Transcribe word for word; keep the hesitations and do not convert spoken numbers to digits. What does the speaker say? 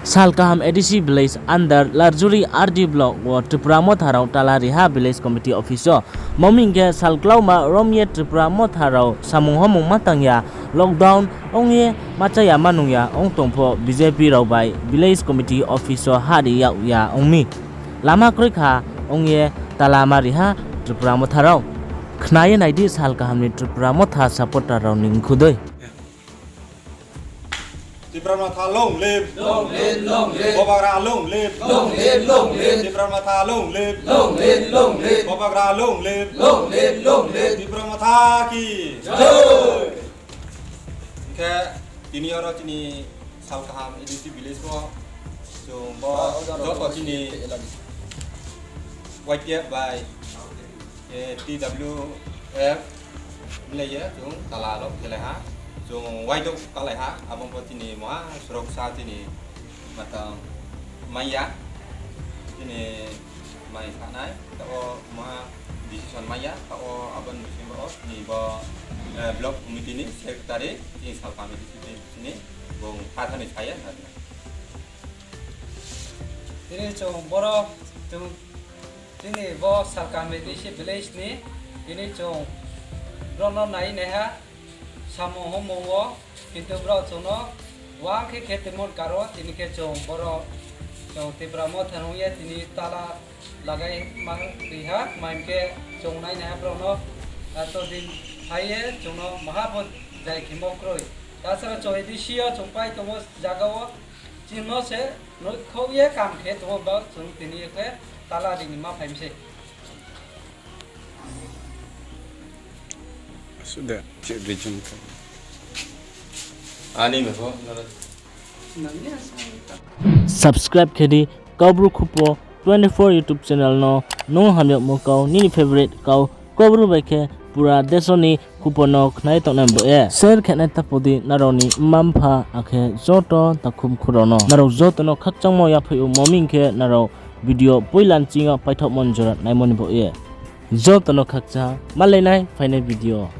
Salkaham A D C village under Larjuri R D block wo Tripura Motha rao tala ri ha village committee office wo. Mami hing khe salklauma rom ye Tripura Motha rao samung homung ma tang ya, lockdown ong ye ma chá ya ma nung ya ong tong pho B J P rao bai village committee office wo hah ri yag ya ong mi. Lama kroi kha ong ye tala ma ri ha Tripura Motha rao. Khna ye nai di salkaham ni Tripura Motha supporter rao ni mkhu dei. Tipra Motha long live. Long live, long live. Bubagra long live. Long live, long live. Tipra Motha long live. Long live, long live. Bubagra long live. Long live, long live. Tipra Motha ki jai. Hing khe tini oro chini Salkaham A D C village wo chung bo joto chini Y T F bai, eh, T W F milai ye chung tala rao khelai ha, chung waidouh kalai ha, abo bo chini maha soroksa chini matang mai ya, chini mai sanai, taoh wo maha decision mai ya, taoh wo abo ni bisingo chini bo, eh, block committee ni secretary, chini Salkaham A D C chini bung phathar ni sa ya. Tini chung boro, chung chini bo Salkaham A D C village ni, tini chung brao no nai naiha, samung homung wo, kintu brao chung no wang khe khe tongmo ni karo, tini khe chung boro, chung Tipra Motha nung ye tini tala lagai ma ri ha, mai hing khe chung nai naiha brao no, ato din phai ye chung no maha pho jai khemo kroi. Tasara chung A D C yo chung pai tongmo zaga wo, chini no se noikhaoh ye kam khe tongmo ba chung tini ye khe tala ri ni ma phai mi sei. Ani mepho nara. Subscribe khe di Kaubru Khupo twenty four YouTube channel no, nung hamyagmo kau, nini favorite kau, Kaubru bai khe pura deso ni khupo no khnai tongnai bo ye. Share khe nai tapo di nrao ni mma mpha akhe joto takhu mkhu rao no. Nrao joto no khakchangmo yaphaih ou, mami hing khe nrao video poila nching yo paithaohmo ni jora naimo ni bo ye. Joto no khakchang, malai nai phainai video.